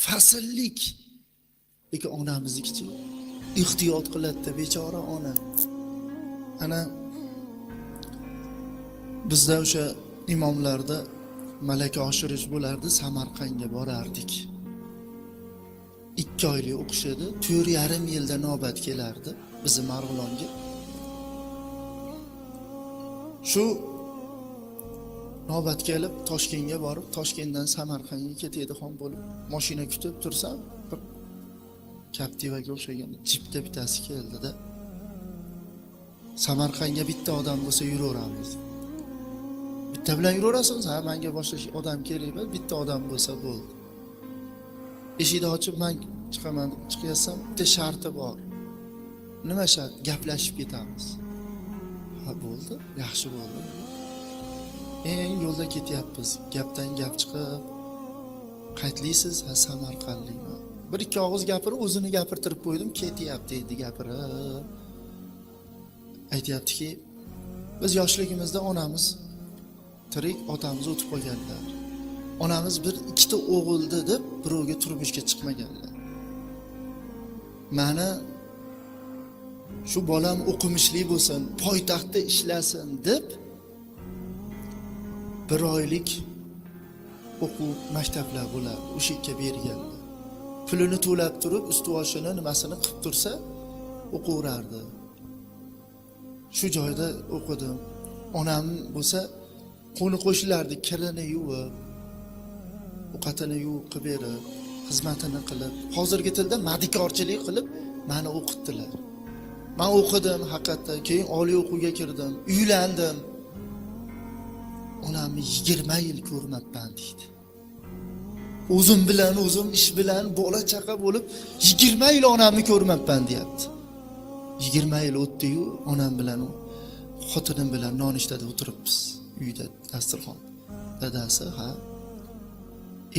Fasllik. Lekin onamiznikichi ehtiyot qiladi-da, bechora ona. Ana bizda o'sha imomlarda malaka oshirish bo'lardi, Samarqandga borardik. 2 oylik o'qish edi, 4,5 yilda navbat kelardi bizni Marg'ilonga. Shu navbat kelib Toshkentga borib, Toshkentdan Samarqandga ketadigan bo'lib, mashina kutib tursam, bir Captiva'ga o'xshagan jipda bittasi keldida. Samarqandga bitta odam bo'lsa yuraveramiz. Bitta bilan yuraverasiz, ha, menga boshqa odam kerak emas, bitta odam bo'lsa bo'ldi. Eshikni ochib men chiqaman deb chiqyapsam, bitta sharti bor. Nima shart? Gaplashib ketamiz. Ha, bo'ldi, yaxshi bo'ldi. Yo'lda ketyapmiz. Gapdan gap chiqib, qaytlisiz? Ha, Samarqandlikman. Bir ikki og'iz gapirib, o'zini gapirtirib qo'ydim, ketyapti endi gapirib. Aytyaptiki, biz yoshligimizda onamiz tirik, otamiz o'tib qolganlar. Onamiz bir ikkita o'g'ildi deb birovga turmushga chiqmaganlar. Mani shu bolam o'qimishli bo'lsin, poytaxtda ishlasin deb bir oylik o'quv maktablar bo'lardi, o'sha yerga berganlar. Pulini to'lab turib, usti boshini nimasini qilib tursa, o'qiverardi. Shu joyda o'qidim. Onam bo'lsa qo'ni qo'shnilarni kirini yuvib, ovqatini yuvib qilib berib, xizmatini qilib, hozirgi tilda madikorchilik qilib meni o'qitdilar. Men o'qidim haqiqatda, keyin oliy o'quvga kirdim, uylandim. Onamni 20 yil ko'rmabman deydi. O'zim bilan o'zim ish bilan bola chaqa bo'lib 20 yil onamni ko'rmabman deyapti. 20 yil o'tdi-yu, onam bilan xotinim bilan nonushtada o'tiribmiz uyda dasturxon. Dadasi, ha,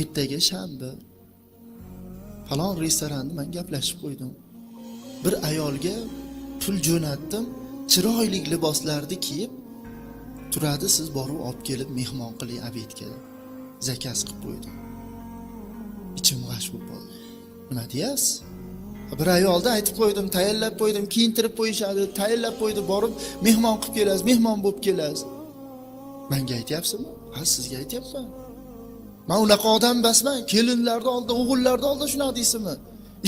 ertaga shanba falon restoranda men gaplashib qo'ydim. Bir ayolga pul jo'natdim, chiroyli liboslarni kiyib turadi, siz borib olib kelib mehmon qiling obedga. Zakaz qilib qo'ydim. Ichim g'ash bo'lib qoldi. Nima deyasiz? Bir ayolda aytib qo'ydim, tayinlab qo'ydim, kiyintirib qo'yishadi, tayinlab qo'ydi, borib mehmon qilib kelasiz, mehmon bo'lib kelasiz. Menga aytyapsizmi? Ha, sizga aytyapman. Men unaqa odam emasman. Kelinlarni oldida, o'g'illarni oldida shunaqa deysizmi?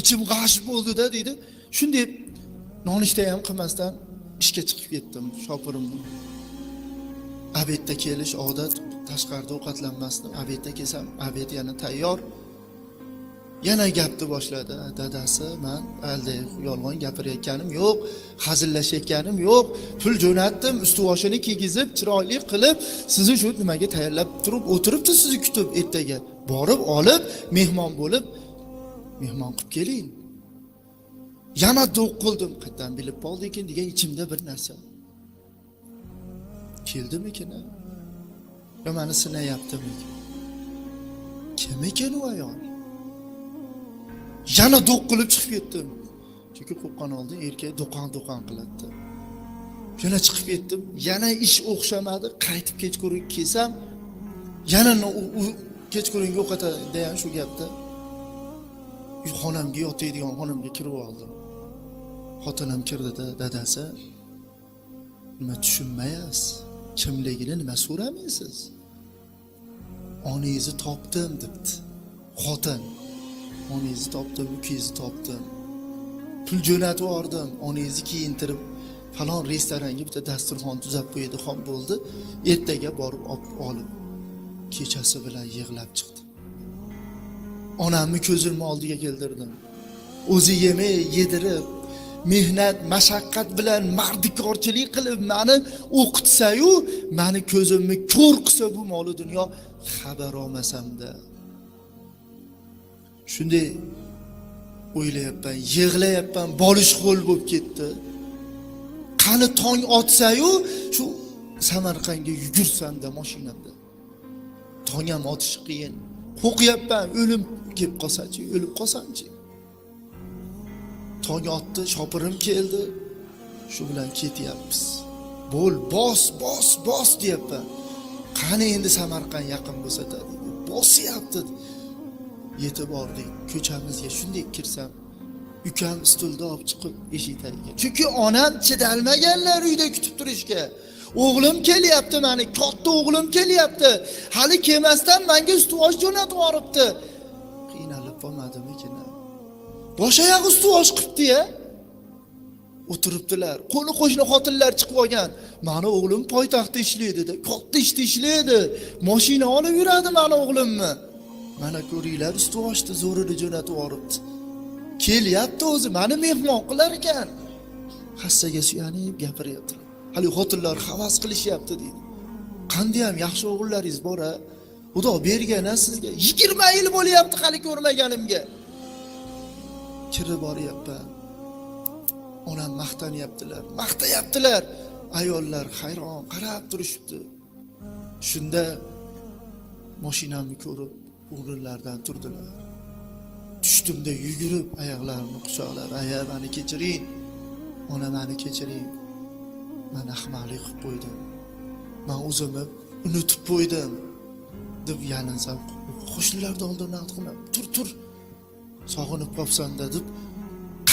Ichim g'ash bo'ldi-da deydi. Shunday nonushta ham qilmasdan ishga chiqib ketdim shopirimni. Obedda kelish odat, tashqarida ovqatlanmasdim. Obedda kelsam, obed yana tayyor. Yana gapni boshladi. Dadasi, men alda yolg'on gapirayotganim yo'q, hazillashayotganim yo'q. Pul jo'natdim, usti boshini kiygizib, chiroyli qilib, sizni shu nimaga tayyorlab turib o'tiribdi sizni kutib ertaga. Borib olib, mehmon bo'lib, mehmon qilib keling. Yana do'q qildim. Qayerdan bilib qoldi ekan degan ichimda bir narsa. Keldimikin? Yo meni sinayaptimikin? Kim ekan u ayol? Yana do'q qilib chiqib ketdim. Chunki qo'rqqan oldin erkak do'qon qiladi. Yana chiqib ketdim. Yana ish o'xshamadi. Qaytib kechqurun kelsam, yana kechqurungi ovqatda ham shu gapda. Xonamga yotadigan xonamga kirib oldim. Xotinim kirdida, dadasi, nima tushunmaysiz? Kimligini nima so'ramaysiz? Onangizni topdim debdi. Xotin. Onangizni topdim, ukangizni topdim. Pul jo'natib yubordim, onangizni kiyintirib falon restoranga bitta dasturxon tuzab qo'ydi, xon bo'ldi. Ertaga borib olib kechasi bilan yig'lab chiqdi. Onamni ko'zimni oldiga keltirdim. O'zi yemay yedirib, mehnat, mashaqqat bilan mardikorchilik qilib meni o'qitsa-yu, meni ko'zimni ko'r qilsa bu moli dunyo xabar olmasamda. Shunday o'ylayapman, yig'layapman, bolish qo'l bo'lib ketdi. Qani tong otsa-yu, shu Samarqandga yugursam-da mashinamda. Tong ham otish qiyin. Qo'rqyapman, o'lim kelib qolsa-chi, o'lib qolsam-chi. Tong otdi, shopirim keldi. Shu bilan ketyapmiz. Bo'l, bos, bos, bos deyapman. Qani endi Samarqand yaqin bo'lsa-da deydi. Bosyapti. Yetib bordik, ko'chamizga shunday kirsam, ukam stulda olib chiqib eshik tagiga. Chunki onam chidalmaganlar uyda kutib turishga. O'g'lim kelyapti, mani katta o'g'lim kelyapti. Hali kelmasdan menga ustuvosh jo'natib yuboribdi. Qiynalib qolmadimikin? Bosh oyog'i ustuvosh qilibdi-ya. O'tiribdilar. Qo'ni qo'shni xotinlar chiqib olgan. Mani o'g'lim poytaxtda ishlaydi-da, katta ishda ishlaydi. Mashina olib yuradi mani o'g'limni. Mana ko'ringlar, ustuvoshni zo'rini jo'natib yuboribdi. Kelyapti o'zi, mani mehmon qilar ekan. Hassaga suyanib gapiryaptilar. Hali xotinlar havas qilishyapti deydi. Qanday ham yaxshi o'g'illaringiz bor-a? Xudo bergan-a sizga. 20 yil bo'lyapti hali ko'rmaganimga. Kirib boryapman. Onam maqtanyaptilar, maqtayaptilar. Ayollar hayron qarab turishibdi. Shunda mashinamni ko'rib o'rinlaridan turdilar. Tushdimda yugurib oyoqlarimni quchoqlab, "Aya, meni kechiring. Ona, meni kechiring. Men ahmoqlik qilib qo'ydim. Men o'zimni unutib qo'ydim." deb yalinsam, qo'shnilarni oldida naqd qilma. Tur, tur. Sog'inib qolsan-da deb.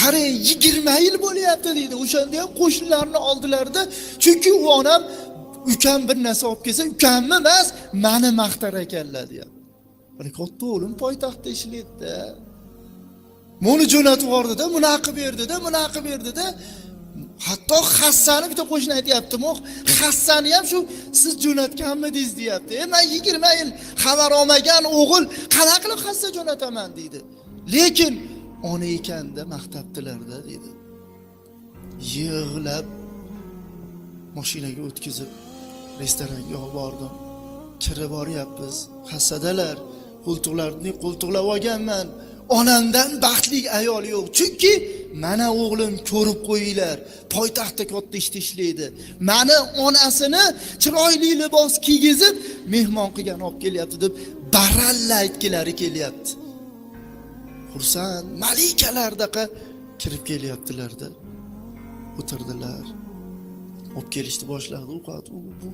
Qarang, 20 yil bo'lyapti deydi. O'shanda ham qo'shnilarni oldilarida, chunki u onam ukam bir narsa olib kelsa, ukamni emas, meni maqtar ekanlar deyapti. Mana katta o'g'lim poytaxtda ishlaydi-da. Buni jo'natib yubordi-da, bunaqa qilib berdi-da, bunaqa qilib berdi-da. Hatto hassani bitta qo'shni aytyapti, hassani ham shu siz jo'natganmidingiz deyapti. Men 20 yil xabar olmagan o'g'il qanaqa qilib hassa jo'nataman deydi. Lekin ona ekanda maqtabdilar-da deydi. Yig'lab mashinaga o'tkazib restoranga olib bordim. Kirib boryapmiz. Hassadalar, qo'ltiqlarini qo'ltiqlab olganman. Onamdan baxtli ayol yo'q. Chunki mana o'g'lim ko'rib qo'yinglar, poytaxtda katta ishda ishlaydi. Mani onasini chiroyli libos kiygizib mehmon qilgan olib kelyapti deb baralla aytgilari kelyapti. Xursand malikalardaqa kirib kelyaptilar-da. O'tirdilar. Olib kelishni boshladi. Ovqat, u bu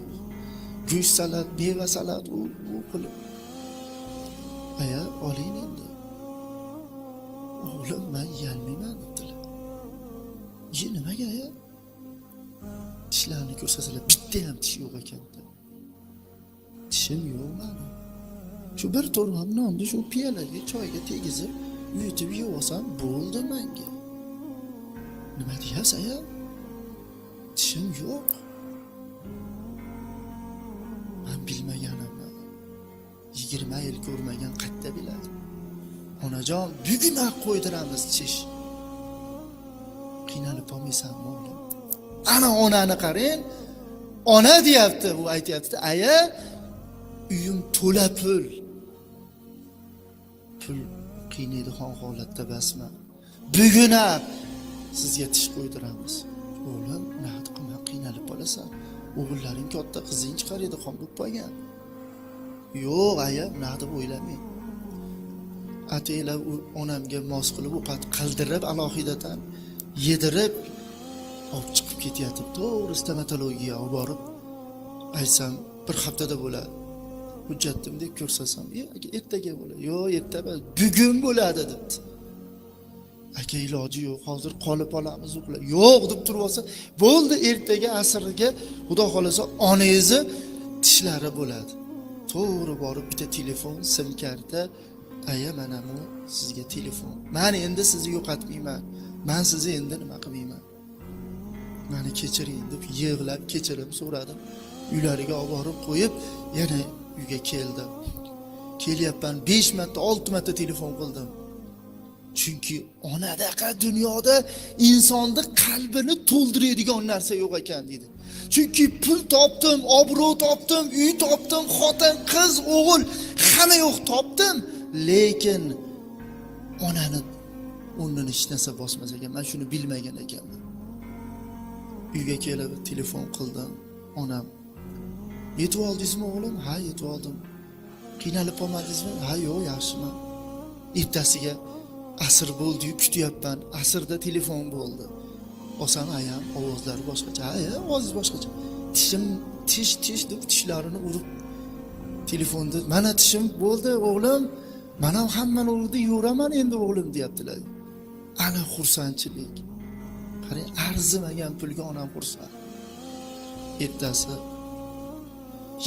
go'sht salat, meva salat, u bu qilib. Aya, oling endi. O'g'lim, men yeyolmayman debdilar. Ye, nimaga aya? Tishlarini ko'rsatsalar, bitta ham tish yo'q ekan. Tishim yo'q mani. Shu bir to'rg'am nonni shu piyolaga, choyga tegizib, yutib yeb olsam bo'ldi menga. Nima deyapsiz aya? Tishim yo'q. Men bilmaganimni 20 yil ko'rmagan qayerda biladi? Onajon, bugun-aq qo'ydiramiz tish. Qiynalib qolmaysanmi o'g'lim? Ana onani qarang. Ona deyapti, u aytyapti, aya, uyim to'la pul. Pul qiynaydigan holatda basman. Bugun-aq sizga tish qo'ydiramiz. O'g'lim, unaqa qilma, qiynalib qolasan. O'g'illaring katta, qizing chiqar edi, xon bo'lib qolgan. Yo'q, aya, unaqa deb o'ylamang. Ataylab onamga mos qilib ovqat qildirib, alohidatan yedirib olib chiqib ketyapti. To'g'ri stomatologiyaga olib borib aytsam, bir haftada bo'ladi. Hujjatni deb ko'rsatsam, ertaga bo'ladi. Yo'q, erta emas, bugun bo'ladi debdi. Aka, iloji yo'q, hozir qolib olamiz uxlab. Yo'q deb turib olsa, bo'ldi, ertaga asrga Xudo xolasa onangizni tishlari bo'ladi. To'g'ri borib bitta telefon, sim karta, aya, mana bu sizga telefon. Men endi sizni yo'qotmayman. Men sizni endi nima qilmayman. Meni kechiring deb yig'lab kechirim so'radim. Uylariga olib borib qo'yib, yana uyga keldim. Kelyapman, 5 marta, 6 marta telefon qildim. Chunki onadaqa dunyoda insonni qalbini to'ldiradigan narsa yo'q ekan deydi. Chunki pul topdim, obro' topdim, uy topdim, xotin, qiz, o'g'il, hamma yo'q topdim, lekin onani o'rnini hech narsa bosmas ekan. Men shuni bilmagan ekanman. Uyga kelib telefon qildim. Onam, yetib oldingizmi o'g'lim? Ha, yetib oldim. Qiynalib qolmadingizmi? Ha, yo'q, yaxshiman. Ertasiga asr bo'ldi-yu, kutyapman. Asrda telefon bo'ldi. Olsam ayam ovozlari boshqacha. Ha, ovozingiz boshqacha. Tishim, tish, tish deb tishlarini urib telefonda, mana tishim bo'ldi o'g'lim. Man ham hammani o'rnida yuraman endi o'g'lim deyaptilar. Ana xursandchilik. Qarang, arzimagan pulga onam xursand. Ertasi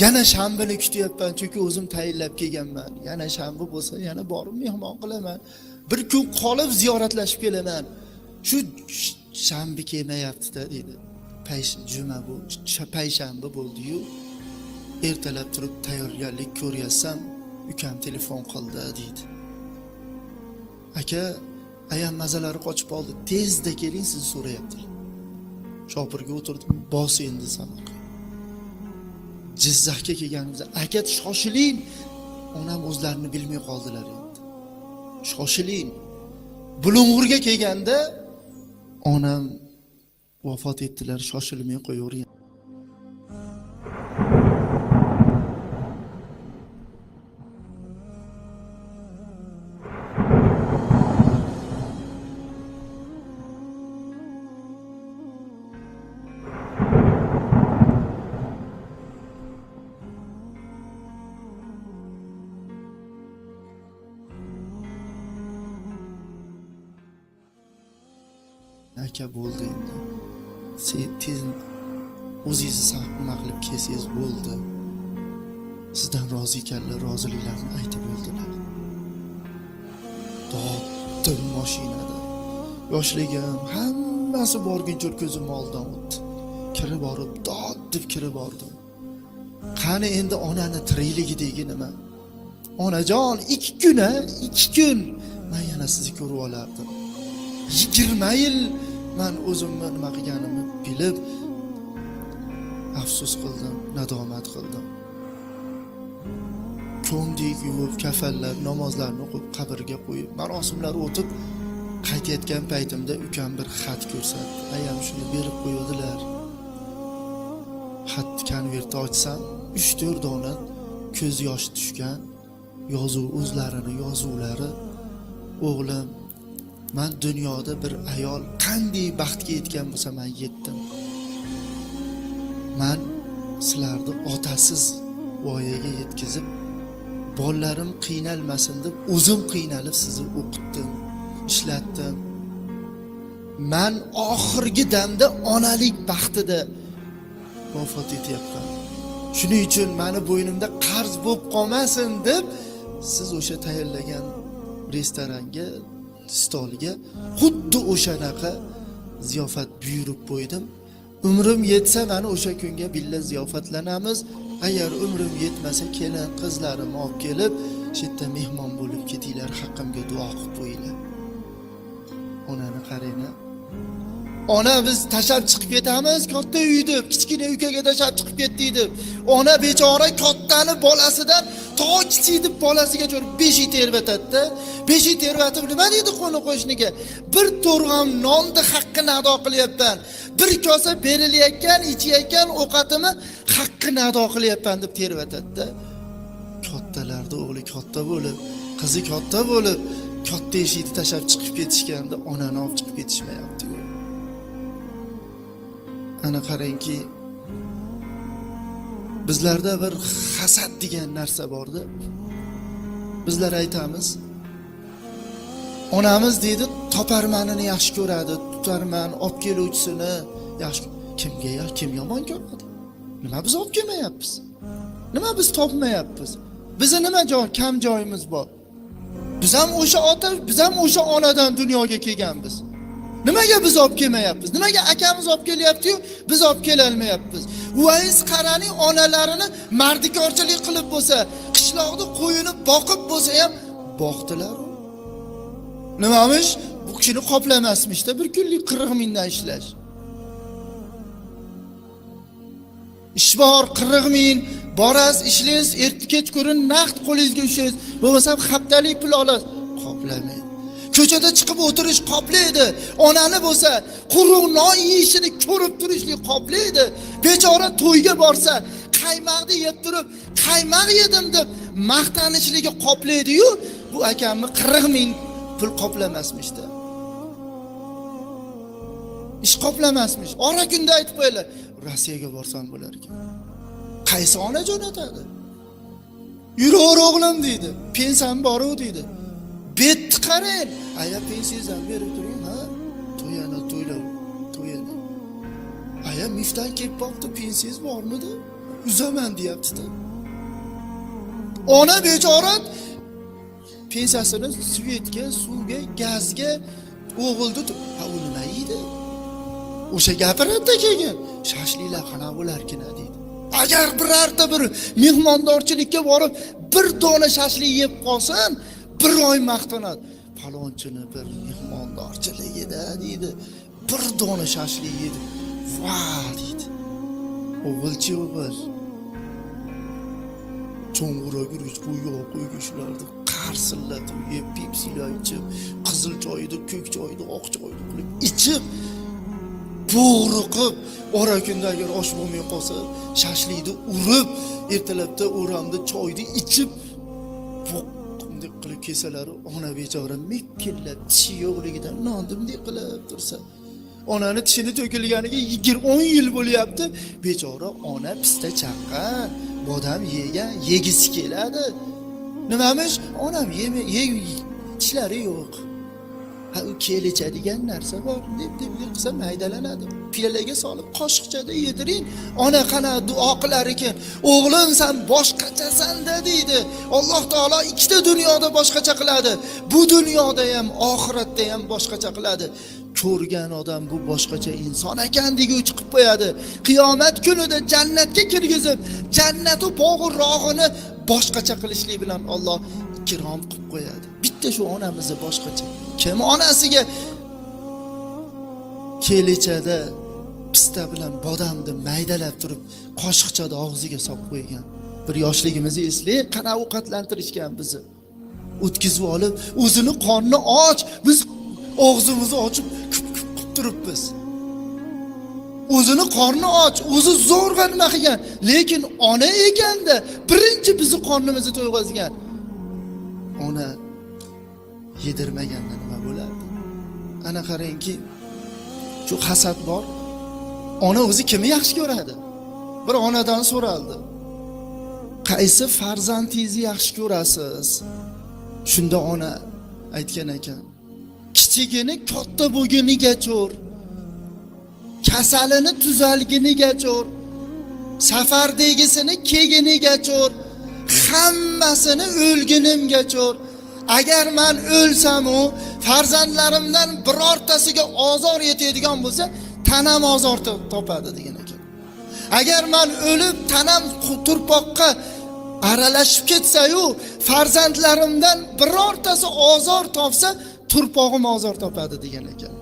yana shanbani kutyapman, chunki o'zim tayinlab kelganman. Yana shanba bo'lsa, yana borib mehmon qilaman. Bir kun qolib ziyoratlashib kelaman. Shu shanba kelmayapti-da deydi. Juma bu, payshanba bo'ldi-yu. Ertalab turib tayyorgarlik ko'ryapsam, ukam telefon qildi deydi. Aka, ayam mazalari qochib qoldi. Tezda keling, sizni so'rayaptilar. Shopirga o'tirdim, bos endi Samarqand. Jizzaxga kelganimizda, aka shoshiling. Onam o'zlarini bilmay qoldilar endi. Shoshiling. Bulung'urga kelganda onam vafot etdilar, shoshilmay qo'yavering. Aka bo'ldi endi. Tez o'zingizni nima qilib kelsangiz bo'ldi. Sizdan rozi ekanlar, roziliklarini aytib bo'ldilar. Dotdim mashinada. Yoshligim hammasi borguncha ko'zim oldidan o'tdi. Kirib borib, dod deb kirib bordim. Qani endi onani tirikligidagi nima? Onajon, 2 kun, 2 kun men yana sizni ko'rib olardim. 20 yil men o'zimni nima qilganimni bilib afsus qildim, nadomat qildim. Ko'mdik, yuvib, kafanlab, namozlarni o'qib, qabrga qo'yib, marosimlar o'tib qaytayotgan paytimda ukam bir xat ko'rsatdi. Ayam shuni berib qo'ydilar. Xat konvertni ochsam, 3-4 dona ko'z yoshi tushgan yozuv, o'zlarini yozuvlari. O'g'lim, men dunyoda bir ayol qanday baxtga yetgan bo'lsa, men yetdim. Men sizlarni otasiz voyaga yetkazib, bolalarim qiynalmasin deb o'zim qiynalib sizni o'qitdim, ishlatdim. Men oxirgi damda onalik baxtida vafot etyapman. Shuning uchun meni bo'ynimda qarz bo'lib qolmasin deb siz o'sha tayyorlagan restoranga, stolga xuddi o'shanaqa ziyofat buyurib qo'ydim. Umrim yetsa meni o'sha kunga billa ziyofatlanamiz. Agar umrim yetmasa kelin qizlarimni olib kelib, shu yerda mehmon bo'lib ketinglar, haqqimga duo qilib qo'yinglar. Onani qarang. Ona biz tashlab chiqib ketamiz katta uy deb, kichkina ukaga tashlab chiqib ketdik deb. Ona bechora kattani bolasidan to kichik deb bolasigacha beshik terbatadi-da. Beshik terbatib nima deydi qo'ni qo'shniga? Bir to'rg'am nonni haqqini ado qilyapman. Bir kosa berilayotgan, ichayotgan ovqatimni haqqini ado qilyapman deb terbatadi-da. Kattalarda o'g'li katta bo'lib, qizi katta bo'lib, katta eshikni tashlab chiqib ketishganda onani olib chiqib ketishmayapti. Ana qarangki, bizlarda bir hasad degan narsa bordi. Bizlar aytamiz, onamiz deydi, toparmanini yaxshi ko'radi, tutarman, olib keluvchisini yaxshi. Kimga ya, kim yomon ko'radi? Nima biz olib kelmayapmiz? Nima biz topmayapmiz? Bizni nima joy, kam joyimiz bor? Biz ham o'sha ota, biz ham o'sha onadan dunyoga kelganmiz. Nimaga biz olib kelmayapmiz? Nimaga akamiz olib kelyapti-yu, biz olib kelolmayapmiz? Uvays qaraning onalarini mardikorchilik qilib bo'lsa, qishloqni qo'yini boqib bo'lsa ham boqdilar. Nimamish? Bu kishini qoplamasmishda bir kunlik 40 mingdan ishlash. Ish bor 40 ming, borasiz, ishlaysiz, erta kechqurun naqd qo'lingizga ushlaysiz. Bo'lmasa haftalik pul olasiz. Qoplamaydi. Ko'chada chiqib o'tirish qoplaydi. Onani bo'lsa quruq non yeyishini ko'rib turishlik qoplaydi. Bechora to'yga borsa qaymoqni yeb turib, qaymoq yedim deb maqtanishligi qoplaydi-yu, bu akamni 40 ming pul qoplamasmishda. Ish qoplamasmish. Ora kunda aytib qo'yinglar, Rossiyaga borsam bo'lar ekan. Qaysi ona jo'natadi? Yuraver o'g'lim deydi. Pensiyam bor-u deydi. Betni qarang. Aya pensiyangizni ham berib turing, ha? To'yana to'ylab, to'yana. Aya mifdan kelib qolibdi, pensiyangiz bormidi? Uzaman deyapti-da. Ona bechora pensiyasini svetga, suvga, gazga o'g'ildi. Ha, u nima yeydi? O'sha gapiradi keyin. Shashliklar qanaqa bo'larkin deydi. Agar birorta bir mehmondorchilikka borib bir dona shashlik yeb qolsin, bir oy maqtanadi. Falonchini bir mehmondorchiligida deydi. Bir dona shashlik yedi. Va deydi. O'g'ilchi o'g'il. Cho'ng'ura guruch qo'yga qo'yga shularni qarsillatib yeb, pepsilar ichib, qizil choyni, ko'k choyni, oq choyni qilib ichib, bo'g'riqib, ora kunda agar osh bo'lmay qolsa, shashlikni urib, ertalabda o'ramda choyni ichib, bunday qilib kelsalari, ona bechora mekkillab tishi yo'qligidan nonni bunday qilib tursa, onani tishini to'kilganiga 20 yil bo'lyapti. Bechora ona pista chaqqan, bodam yegan, yegisi keladi. Nimamish? Onam yeme, ye, tishlari yo'q. Ha, u kelicha degan narsa bor, deb deb qilsa maydalanadi. Piyolaga solib qoshiqchada yediring. Ona qana duo qilar ekan. O'g'lim sen boshqachasan-da deydi. Alloh taolo ikkita dunyoda boshqacha qiladi. Bu dunyoda ham, oxiratda ham boshqacha qiladi. Ko'rgan odam bu boshqacha inson ekan deguvchi qilib qo'yadi. Qiyomat kunida jannatga kirgizib, jannatu bog'u rog'ini boshqacha qilishlik bilan Alloh ikrom qilib qo'yadi. Bitta shu onamizni boshqacha. Kim onasiga kelichada pista bilan bodamni maydalab turib qoshiqchada og'ziga solib qo'ygan. Bir yoshligimizni eslaylik, qanaqa ovqatlantirishgan bizni. O'tkazib olib, o'zini qorni och, biz og'zimizni ochib kup kup qilib turibmiz. O'zini qorni och, o'zi zo'rg'a nima qilgan, lekin ona ekanda birinchi bizni qornimizni to'yg'izgan. Ona yedirmaganda nima bo'lardi? Ana qarangki, shu hasad bor. Ona o'zi kimni yaxshi ko'radi? Bir onadan so'raldi. Qaysi farzandingizni yaxshi ko'rasiz? Shunda ona aytgan ekan: kichigini katta bo'lgunigacha, kasalini tuzalgunigacha, safardagisini kelgunigacha, hammasini o'lgunimgacha. Agar men o'lsam u farzandlarimdan birortasiga ozor yetadigan bo'lsa, tanam ozor topadi degan ekan. Agar men o'lib tanam turpoqqa aralashib ketsa-yu, farzandlarimdan birortasi ozor topsa, turpog'im ozor topadi degan ekan.